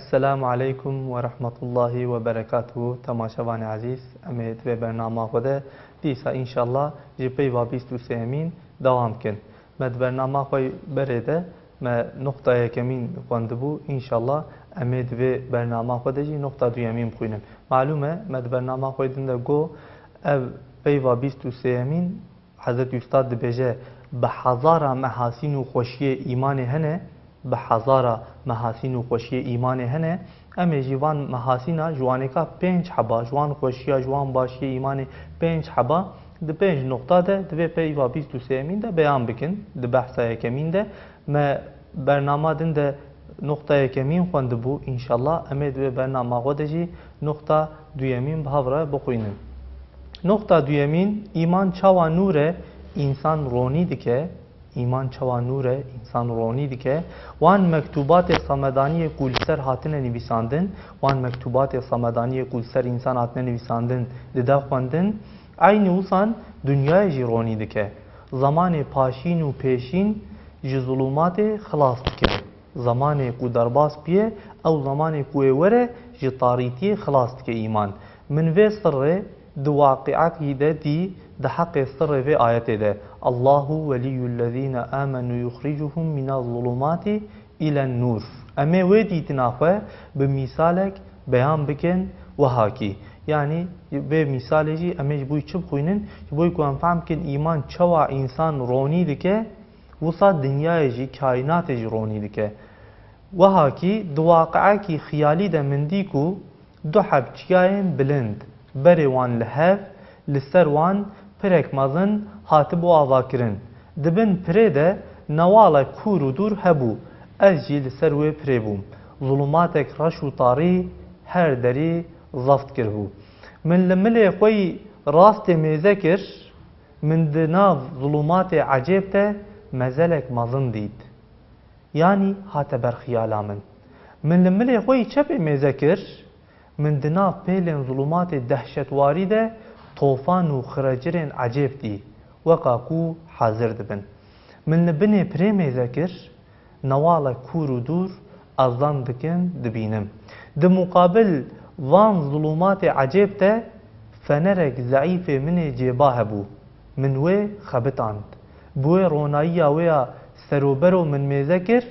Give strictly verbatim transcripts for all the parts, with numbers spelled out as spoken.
Esselamu aleykum ve rahmetullahi ve berekatuhu. Temaşevanê ezîz, em ê di vê bernama xwe de dîsa înşallah ji peyva bîst û sêyemîn dewam kin. Me di bernama xwe berê de me noqta yekemîn xwendibû. Înşallah em ê di vê bernama xwe de jî noqta duyemîn bixwînin. Malûm e, me di bernama xwe din de got, ev peyva bîst û sêyemîn Hezretî Ustad dibêje, bi hezara mehasîn û xweşiyê îmanê hene, bi hezara mehasîn û xweşiyê îmanê hene, em ê jî van mehasîna ji wanêka pênc heba, ji wan xweşiya, ji wan başiyê îmanê pênc heba, di pênc noqta de, di vê peyva bîst û sêyemîn de beyan bikin, di behsa yekemîn de. Me bernama din de noqta yekemîn xwendibû, înşallah em ê di vê bernama xwe de jî noqta duyemîn bi hev re bixwînin. Noqta duyemîn, îman çawa nûr e, însan ronî dike. Îman çawa nûr e, însan ronî dike. Wan mektûbatê Samedaniyê ku li ser hatine nivîsandin, wan mektûbatê Samedaniyê ku li ser însan hatine nivîsandin, dide xwendin, eynî wisan dinyayê jî ronî dike. Zemanê paşîn û pêşîn ji zulûmatê xilas dike. Zemanê ku derbas bûye, ew zemanê ku ê were ji tarîtiyê xilas dike îman. Min vê sirrê di waqiakî de dî, di heqê sirrê vê ayetê de, "Allahu weliyyullezîne amenu yuxricuhum mine zulumati ilen nur." Em ê wê dîtina xwe bi mîsalek beyan bikin, wiha kî. Yanî vê mîsalê jî em ê ji bo çi bixwînin? Ji bo ku em fehm bikin îman çawa însan ronî dike, wisa dinyayê jî, kaînatê jî ronî dike. Wiha kî di waqiekî xiyalî de min dî ku du heb çiyayên bilind, berê wan li hev, li ser wan pirek mezin hatibû avakirin. Di bin pirê de newalek kûr û dûr hebû. Ez jî li ser wê pirê bûm. Zulûmatek reş û tarî her derî zeft kiribû. Min li milê xwe yî rastê mêze kir, min di nav zulûmatê ecêb de mezelek mezin dît. Yanî hate ber xiyala min. Min li milê xwe yî çepê mêze kir, min di nav pêlên zulûmatê dehşetwarî de tofan û xirecirên ecêb dî, weka ku hezir dibin. Min li binê pirê mêze kir, newalek kûr û dûr ez zan dikim, dibînim. Di muqabil van zulûmatê ecêb de fenerek zeîfê min ê cêba hebû. Min wê xebitand. Bi wê ronayiya wê ya serobero min mêze kir,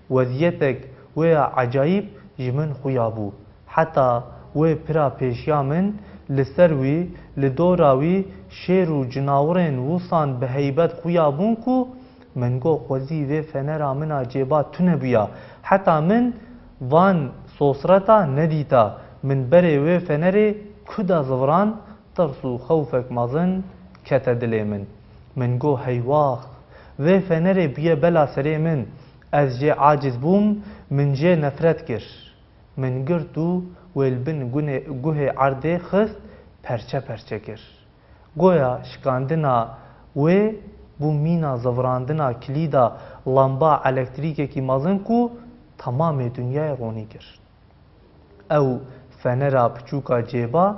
weziyetek wê ya ecayîb ji min xuya bû. Heta wê pira pêşiya min, li ser wî, li dora wî şêr û cinawirên wisan bi heybet xuya bûn ku min got, xwezî vê fenera min a cêba tune bûya. Heta min van sosreta nedîta. Min berê wê fenerê ku da ziviran, tirs û xewfek mezin kete dilê min. Min got, heywax, vê fenerê bûye bela serê min. Ez jê aciz bûm, min jê nefret kir. Min girt û wê li bin gunê-, guhê erdê xist, perçe perçe kir. Goya şikandina wê bû mîna zivirandina kilîda lamba elektrîkekî mezin ku temamê dinyayê ronî kir. Ew fenera piçûka cêba,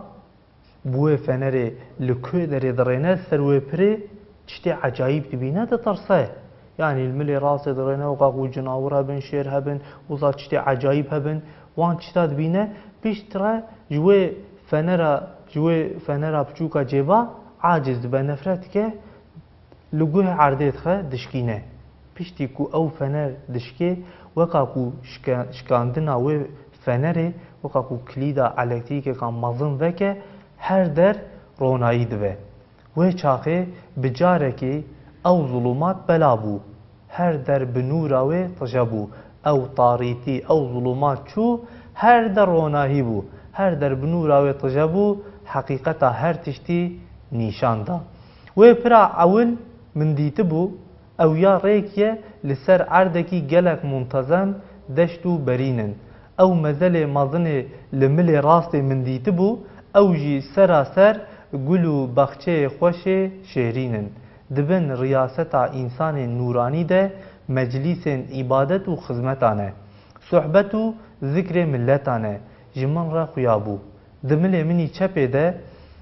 bi wê fenerê li ku derê dirêne ser wê pirê, tiştê ecayîb dibîne, ditirse. Yanî li milê rastê dirêne, weka ku cinawir hebin, şêr hebin, wisa tiştê ecayîb hebin, wan tişta dibîne, piştre ji wê fenera, ji wê fenera piçûka cêba aciz dibe, nefret dike, li guhê erdê dixe, dişkîne. Piştî ku ew fener dişkê, weka ku şike-, şikandina wê fenerê, weka ku kilîda elektrîkeka mezin veke, her der ronayî dibe. Wê çaxê bi carekê ew zulûmat bela bû. Her der bi nûra wê tije bû. Ew tarîtî, ew zulûmat çû, her der ronahî bû. Her der bi nûra wê tije bû, heqîqeta her tiştî nîşan da. Wê pira ewil min dîtibû, ew ya rêk ye li ser erdekî gelek muntezem, deşt û berîn in. Ew mezelê mezinê li milê rastê min dîtibû, ew jî seraser gul û baxçeyê xweşê şêrîn in. Di bin riyaseta însanên nûranî de meclîsên îbadet û xizmetan e. Sohbet û zikrê miletan e. Ji min re xuya bû. Di milê min î çepê de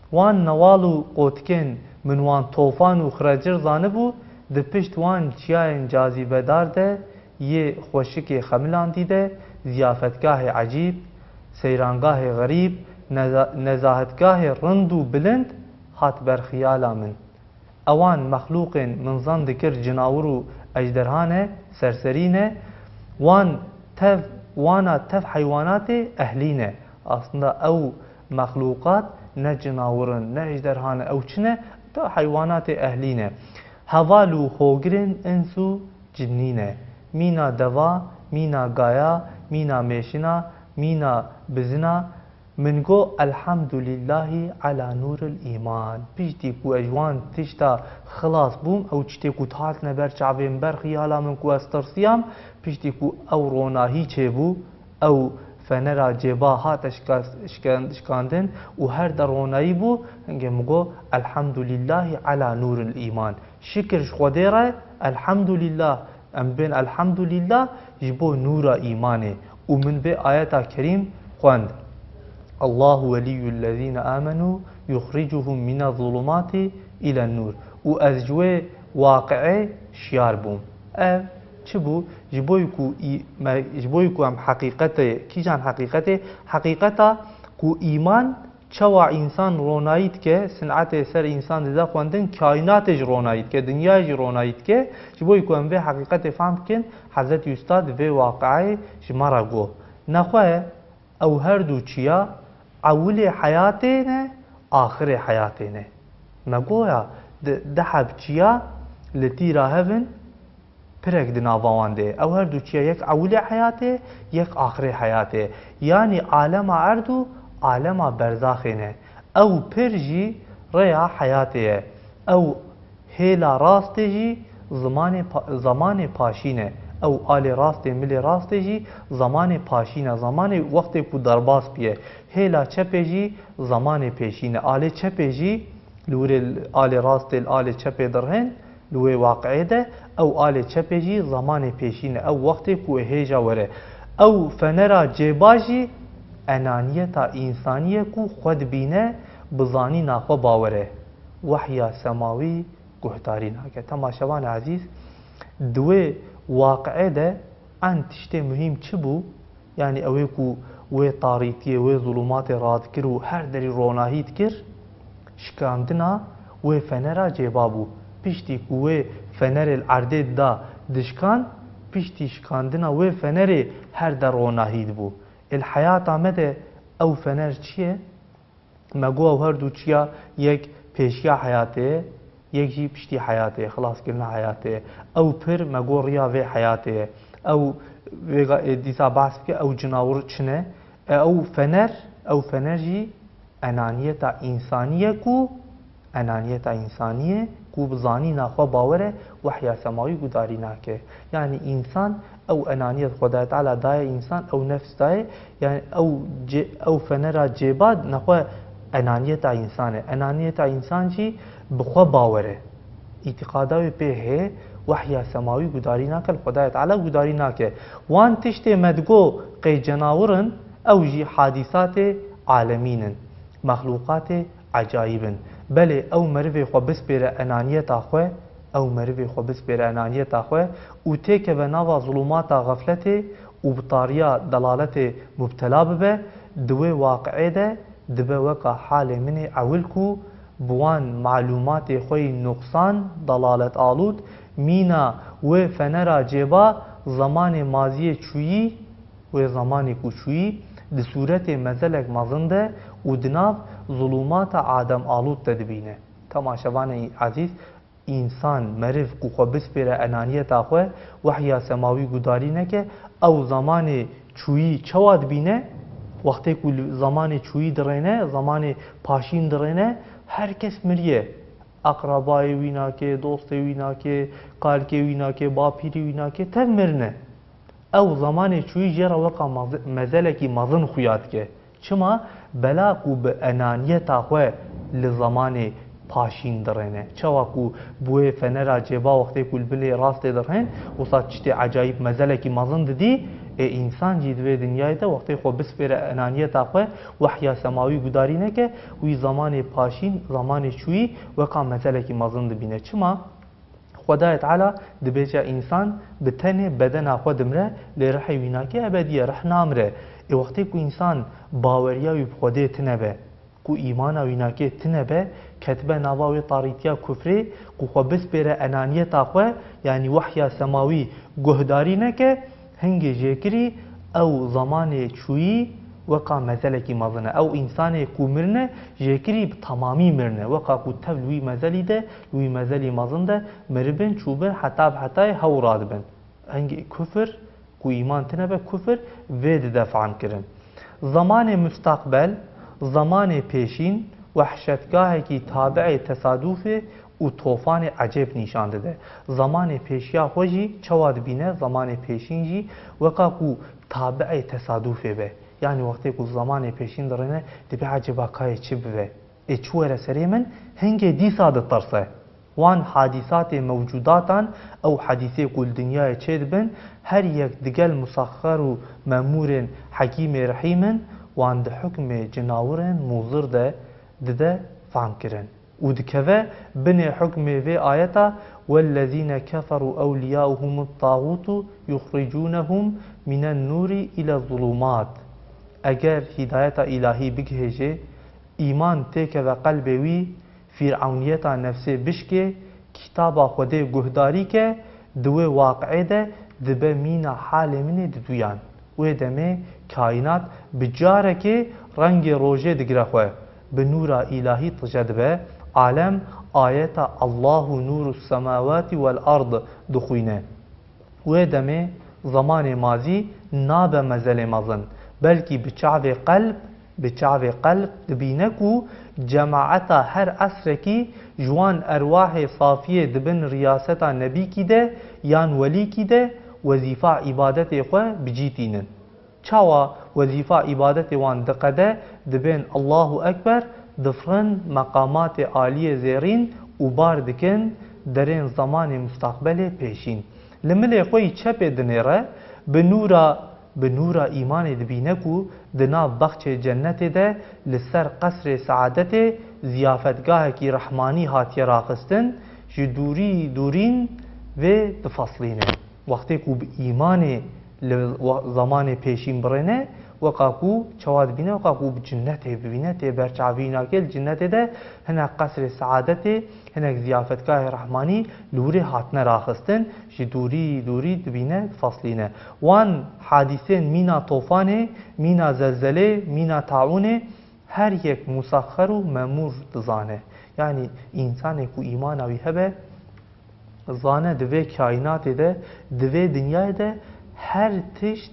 wan newal û qotikên min wan tofan û xirecir zanibû, di pişt wan çiyayên cazîbedar de yê xweşikê xemilandî de Ziyafetgahê ecîb, seyrangahê xerîb, neza-, nezahetgahê rind û bilind hat ber xiyala min. Ewan mexlûqên min zan dikir cinawir û ejderha ne, serserî ne, wan tev, wana tev heywanatê ehlî ne. Aslında ew mexlûqat ne cinawir in, ne ejderha ne, ew çi ne? Tev heywanatê ehlî ne. Heval û hogirên ins û cinnî ne. Mîna deva, mîna gaya, mîna mêşina, mîna bizina, Min got, "Elhamdulîllahî ela nûril îman." Piştî ku ez ji wan tişta xilas bûm, ew tiştê ku hatine ber çavê min, ber xiyala min ku ez tirsiyam, piştî ku ew ronahî çêbû, ew fenera cêba hate şika-, şiken-, şikandin û her de ronahî bû, hingê min got, "Elhamdulîllahî ela nûril îman." Şikir ji Xwedê re, elhamdulîllah, em bên elhamdulîllah ji bo nûra îmanê. Û min vê ayeta kerîm xwend, "Allahu welîyyullezîne amenû yuxricuhum mine zulumati îlen nûr." Û ez ji wê waqiê şiyar bûm. Ev çi bû? Ji bo ku î-, me, ji bo ku em heqîqetê, kîjan heqîqetê? Heqîqeta ku îman Çawa însan ronayî dike, sinetê ser însan dide xwendin, kaînatê jî ronayî dike, dinyayê jî ronayî dike. Ji bo ku em vê heqîqetê fehm bikin, Hezretî Ustad vê waqiayê ji me re got. Nexwe ew her du çiya ewilê heyatê ne, axirê heyatê ne. Me goya di, di heb çiya li tîra hev in, Pirek di nava wan de ye. Ew her du çiya yek ewilê heyatê, yek axirê heyatê. Yanî alema erd û alema berzaxê ne. Ew pir jî rêya heyatê ye. Ew hêla rastê jî zimanê pa-, zamanê paşîn e. Ew alê rastê, milê rastê jî zamanê paşîn e. Zamanê wextê ku derbas biye. Hêla çepê jî zamanê pêşîn e. Alê çepê jî li wirê alê rastê, li alê çepê dirhên, li wê waqiê de, ew alê çepê jî zamanê pêşîn e, ew wextê ku wê hêja were. Ew fenera cêba jî enaniyeta însanî ye ku xwe dibîne, bi zanîna xwe bawer e. Wehya semawî guhdarî nake. Temaşevanê ezîz, di wê waqiê de en tiştê muhîm çi bû? Yanî ew ê ku wê tarîtiyê, wê zulûmatê radikir û her derî ronahî dikir, şikandina wê fenera cêba bû. Piştî ku wê fenerê li erdê dida dişkan, piştî şikandina wê fenerê her der ronahî dibû. Ê li heyata me de ew fener çi ye? Me got ew her du çiya yek pêşiya heyatê ye, yek jî piştî heyatê ye, xilaskirina heyatê ye. Ew pir me got riya vê heyatê ye. Ew vêga ê dîsa behs bike, ew cinawir çi ne? E, ew fener, ew fener jî enaniyeta însanî ye ku, enaniyeta însanî ye ku bi zanîna xwe bawer e, wehya semawî gudarî nake. Yanî însan Ew enaniyet Xwedayê Teala daye însan, ew nefs daye, yani ew cê-, ew fenera cêba nexwe enaniyeta însan e. Enaniyeta însan jî bi xwe bawer e. Îtîqada wê pê heye, wehya semawî gudarî nake, li Xwedayê Teala gudarî nake. Wan tiştê me digo qey cenawir in, ew jî hadîsatê alemîn in, mexlûqatê ecayîb in. Belê ew merivê xwe bispêre enaniyeta xwe, ew merivê xwe bispêre enaniyeta xwe û têkeve nava zulûmata xefletê û bi tariya delaletê mubtela bibe, di wê waqiê de dibe weka halê min ê ewil ku bi wan malûmatê xwe yî nuqsan, delalet alûd, mîna wê fenera cêba zemanê maziyê çûyî, wê zemanê ku çûyî, di sûretê mezelek mezin de û di nav zulûmata Adem alûd de dibîne. Temaşevanê ezîz, însan, meriv ku xwe bispêre enaniyeta xwe, wehya semawî gudarî neke, ew zemanê çûyî çawa dibîne? Wextê ku li zemanê çûyî dirêne, zemanê paşîn dirêne, her kes miriye. Eqrebayê wî nake, dostê wî nake, kalkê wî nake, bapîrê wî nake, tev mirine. Ew zemanê çûyî jê re weka maz-, mezelekî mezin xuya dike. Çima? Bela ku bi enaniyeta xwe li zemanê paşîn dirêne. Çawa ku bi wê fenera cêba wextê ku li bilê rastê dirhên, wisa tiştê ecayîb mezelekî mezin didî, ê însan jî di vê dinyayê de wextê xwe bispêre enaniyeta xwe, wehya semawî gudarî neke, wî zemanê paşîn, zemanê çûyî weka mezelekî mezin dibîne. Çima? Xwedayê Teala dibêje însan bi tenê bedena xwe dimire, lê rihê wî nake ebedî ye, rih namire. Ê wextê ku însan baweriya wî bi Xwedê tine be, ku îmana wî nake tine be, ketibe nava wê tarîtiya kufrê, ku xwe bispêre enaniyeta xwe, yanî wehya semawî guhdarî neke, hingê jêkirî ew zemanê çûyî weka mezelekî mezin e. Ew însanê ku mirine, jêkirî bi temamî mirine. Weka ku tev li wî mezelî de, li wî mezelî mezin de miribin, çûbin, heta bi hetayê hew radibin. Hingê kufir, ku îman tine be, kufir vê dide fehm kirin. Zemanê mustaqbel, zemanê pêşîn, wehşetgahekî tabiê tesadufê û tofanê ecêb nîşan dide. Zemanê pêşiya xwe jî çawa dibîne? Zemanê pêşîn jî weka ku tabiê tesadufê be. Yanî wextê ku zemanê pêşîn dirêne, dibê ecêba kayê çi bibe? Ê çi were serê min? Hingê dîsa ditirse. Wan hadîsatê mewcûdatan, ew hadîsê ku li dinyayê çêdibin, her yek digel musexxer û memûrên Hekîmê Rehîm in, wan di hukmê cinawirên muzir de dide fehm kirin. Û dikeve binê hukmê vê ayeta, "Wellezîne keferû ewliyauhumut tağûtu yuxricûnehum minen nûrî ile zulûmat." Eger hîdayeta îlahî bigihêjê, îman têkeve qelbê wî, fîrewniyeta nefsê bişkê, kitaba Xwedê guhdarî ke, di wê waqiê de dibe mîna halê min ê diduyan. Wê demê kaînat bi carekê rengê rojê digire xwe. Bi nûra îlahî tije dibe, alem ayeta "Allahu nûru semawati wel ard" dixwîne. Wê demê zemanê mazî nabe mezelê mezin, belkî bi çavê qelb, bi çavê qelb dibîne ku cemaeta her esrekî ji wan erwahê safiyê di bin riyaseta nebîkî de yan welîkî de wezîfa îbadetê xwe bi cî tînin. Çawa wezîfa îbadetê wan diqede, dibên Allahu Ekber, difirin meqamatê aliyê zêrîn û bar dikin derên zemanê mustaqbelê pêşîn. Li milê xwe yî çepê dinêre, bi nûra, bi nûra îmanê dibîne ku di nav bexçê cennetê de li ser qesrê seadetê ziyafetgahekî rehmanî hatiye raxistin, ji dûrî dûrîn vê difeslîne. Wextê ku bi îmanê li wa-, zemanê pêşîn birêne, weka ku çawa dibîne, weka ku bi cinnetê bibîne, tê berçavî nake, li cinnetê de hinek qesrê seadetê, hinek ziyafetgahê rehmanî li wirê hatine raxistin, ji dûrî dûrî dibîne, difeslîne. Wan hadîsên mîna tofanê, mîna zelzelê, mîna taûnê, her yek musexxer û memûr dizane. Yanî însanê ku îmana wî hebe, zane di vê kaînatê de, di vê dinyayê de her tişt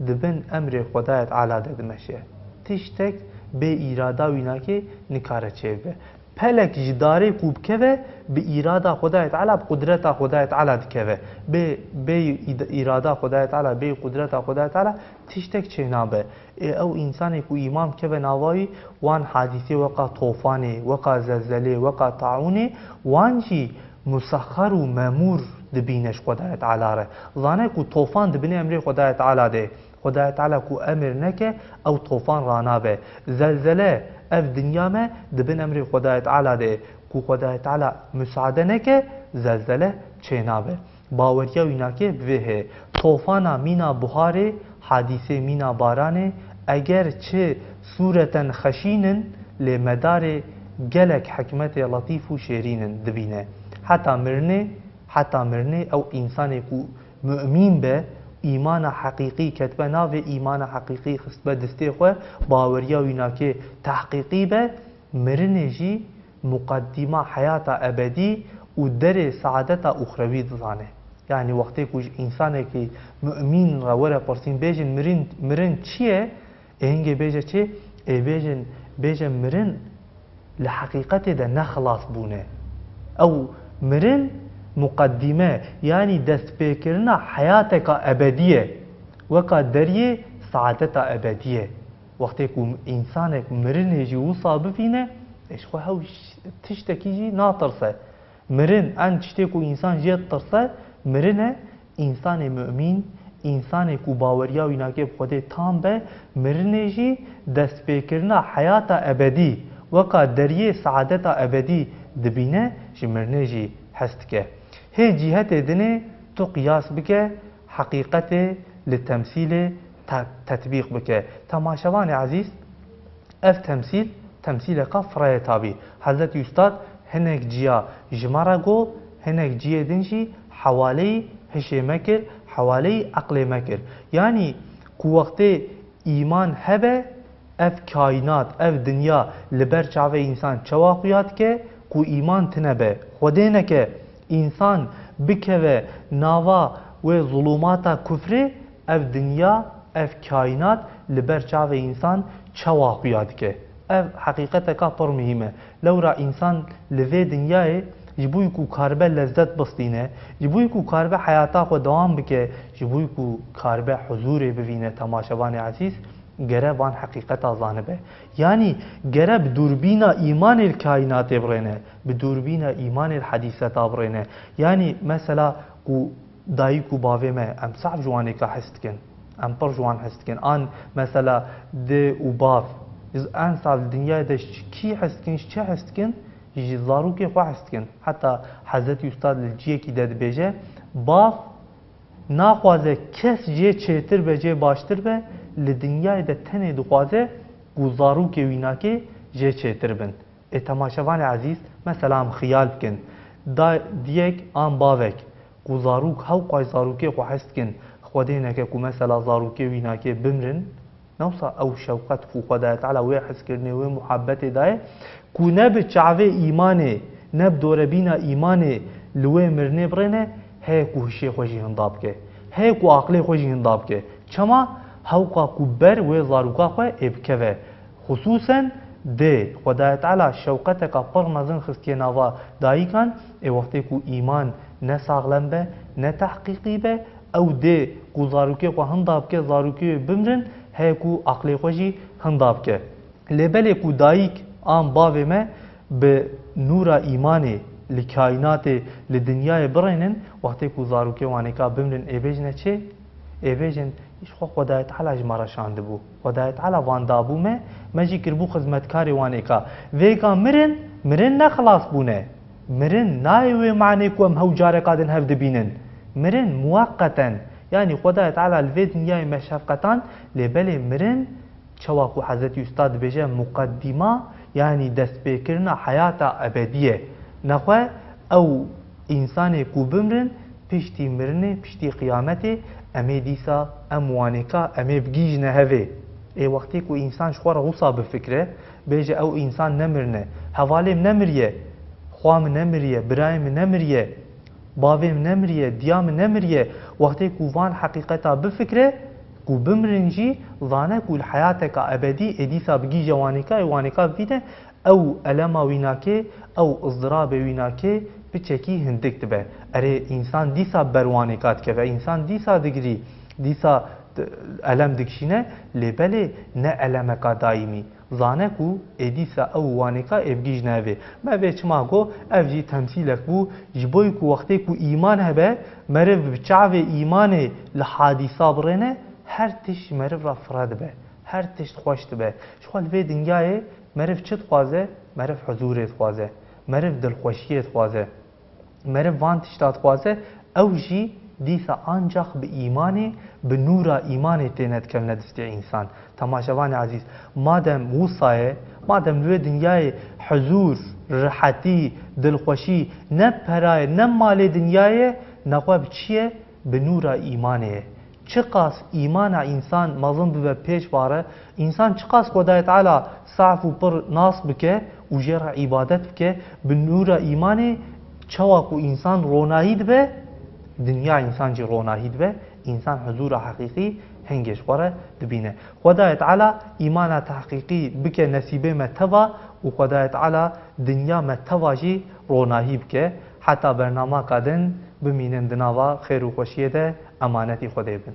di bin emrê Xwedayê Teala de dimeşe. Tiştek bê îrada wî nake, nikare çêbibe. Pelek ji darê ku bikeve, bi îrada Xwedayê Teala, bi qudreta Xwedayê Teala dikeve. Bê, bê îd-, îrada Xwedayê Teala, bê qudreta Xwedayê Teala tiştek çênabe. Ê ew însanê ku îman bikeve nava wî, wan hadîsê weka tofanê, weka zelzelê, weka taûnê, wan jî musexxer û memûr dibîne ji Xwedayê Teala re. Zane ku tofan di binê emrê Xwedayê Teala de. Xwedayê Teala ku emir neke, ew tofan ranabe. Zelzele, ev dinya me di bin emrê Xwedayê Teala de. Ku Xwedayê Teala musaade neke, zelzele çênabe. Baweriya wî nake bi vê heye. Tofana mîna buharê, hadîsê mîna baranê, eger çi sûreten xeşîn in, lê medarê gelek hikmetê letîf û şêrîn in dibîne. Heta mirinê, heta mirinê ew însanê ku mu'mîn be, îmana heqîqî ketbe navê, îmana heqîqî xistbe distê xwe, baweriya wî nake tehqîqî be, mirinê jî muqeddîma heyata ebedî û derê saadeta uxrewî dizane. Yanî wextê ku ji însanekî mu'mîn re were pirsîn, bêjin mirin, mirin çi ye? Ê hingê bêje çi? Ê bêjin, bêje mirin li heqîqetê de ne xilas bûne. Ew mirin muqeddîme, yanî destpêkirina heyateka ebedî ye. Weka deriyê saadeta ebedî ye. Wextê ku însanek mirinê jî wisa bivîne, ê ji xwe hew ş-, tiştekî jî natirse. Mirin, en tiştê ku însan jê ditirse, mirin e. Însanê mumîn, însanê ku baweriya wî nake bi Xwedê tam be, mirinê jî destpêkirina heyata ebedî, weka deriyê saadeta ebedî dibîne, ji mirinê jî hez dike. Tê cîhetê dinê tu qiyas bike, heqîqetê li temsîlê te-, tetbîq bike. Temaşevanê ezîz, ev temsîl, temsîleka fireye tabî. Hezretî Ustad hinek ciya ji me re got, hinek ciyê din jî hewaleyî hişê me kir, hewaleyî eqlê me kir. Yanî ku wextê îman hebe, ev kaînat, ev dinya li ber çavê însan çawa xuya dike ku îman tine be? Xwedê neke însan bikeve nava wê zulûmata kufrê, ev dinya, ev kaînat li ber çavê însan çawa xuya dike? Ev heqîqeteka pir muhîm e. Lewra însan li vê dinyayê ji bo ku karibe lezzet bistîne, ji bo ku karibe heyata xwe dewam bike, ji bo ku karibe huzûrê bivîne, temaşevanê ezîz, gere van heqîqeta zanibe. Yanî gere bi dûrbîna îmanê li kaînatê birêne, bi dûrbîna îmanê li hedîseta birêne. Yanî mesela ku dayik û bavê me, em saf ji wanêka hez dikin. Em pir ji wan hez dikin. An mesela dê û bav, en saf li dinyayê de ji kî hez dikin, ji çi hez dikin? Ji zarokê xwe hez dikin. Heta Hezretî Ustad li ciyekî de dibêje, bav naxwaze kes jê çêtir be, jê baştir be, li dinyayê de tenê dixwaze ku zarokê wînakê jê çêtir bin. Ê temaşevanê ezîz, mesela em xiyal bikin. Da-, diyek an bavek ku zarok hewqaş zarokê xwe hez dikin, Xwedê neke ku mesela zarokê wînakê bimrin, ne wisa ew şewqet ku Xwedayê Teala wê hezkirinê, wê muhabbetê daye, ku ne bi çavê îmanê, ne bi dorebîna îmanê li wê mirinê birêne, heye ku hişê xwe jî hinda bike. Heye ku aqilê xwe jî hinda bike. Çima? Hewqa ku ber wê zaroka xwe ê bikeve. Xusûsen dê, Xwedayê Teala şewqeteka pir mezin xistiye nava dayikan, ê wextê ku îman ne saxlem be, ne tehqîqî be, ew dê ku zarokê xwe hinda bike, zarokê wê bimrin, heye ku aqlê xwe jî hinda bike. Lê belê ku dayik an bavê me bi nûra îmanê li kaînatê, li dinyayê birênin, wextê ku zarokê wanêka bimrin, ê bêjine çi? Ê bêjin, ji xwe Xwedayê Teala ji me re şandibû. Xwedayê Teala van dabû me, me jî kiribû xizmetkarê wanêka. Vêga mirin, mirin ne xilas bûne. Mirin nayê wê manê ku em hew careka din hev dibînin. Mirin muweqeten. Yanî Xwedayê Teala li vê dinyayê me şefqetan, lê belê mirin, çawa ku Hezretî Ustad dibêje, muqeddîma, yanî destpêkirina heyata ebedî ye. Nexwe ew însanê ku bimrin, piştî mirinê, piştî qiyametê, em ê dîsa, em wanêka, em ê bigihîjine hevê. Ê wextê ku însan ji xwe re wisa bifikre, bêje, ew însan nemirine, hevalê min nemiriye, xwa min nemiriye, birayê min nemiriye, bavê min nemiriye, diya min nemiriye. Wextê ku van heqîqeta bifikre, ku bimrin jî, zane ku li heyateka ebedî ê dîsa bigihîje wanêka, ê wanêka bivîne, ew elema wînakê, ew izdirabê wînakê piçekî hindik dibe. Erê, însan dîsa ber wanêka dikeve, însan dîsa digirî, dîsa t-, elem dikişîne, lê belê ne elemeka daîmî. Zane ku ê dîsa ew wanêka ê bigihîjne evê. Me vê çima got, ev jî temsîlek bû, ji bo ku wextê ku îman hebe, meriv bi çavê îmanê li hadîsa birêne, her tişt ji meriv re fire dibe, her tişt xweş dibe. Ji xwe li vê dinyayê meriv çi dixwaze? Meriv huzûrê dixwaze, meriv dilxweşiyê dixwaze. Meriv van tişta dixwaze, ew jî dîsa ancax bi îmanê, bi nûra îmanê têne dikevne destê însan. Temaşevanê ezîz, madem wisa ye, madem li wê dinyayê huzûr, rihetî, dilxweşî ne perayê, ne malê dinyayê, nexwe bi çi ye? Bi nûra îmanê ye. Çiqas îmana însan mezin bibe pêş va re, însan çiqas Xwedayê Teala saf û pir nas bike û jê re îbadet bike, bi nûra îmanê çawa ku însan ronahî dibe, dinya însan jî ronahî dibe, însan huzûra heqîqî hingê ji xwe re dibîne. Xwedayê Teala îmana tehqîqî bike nesîbê me teva û Xwedayê Teala dinya me teva jî ronahî bike. Heta bernamaka din bimînin di nava xêr û xweşiyê de, emanetî Xwedê bin.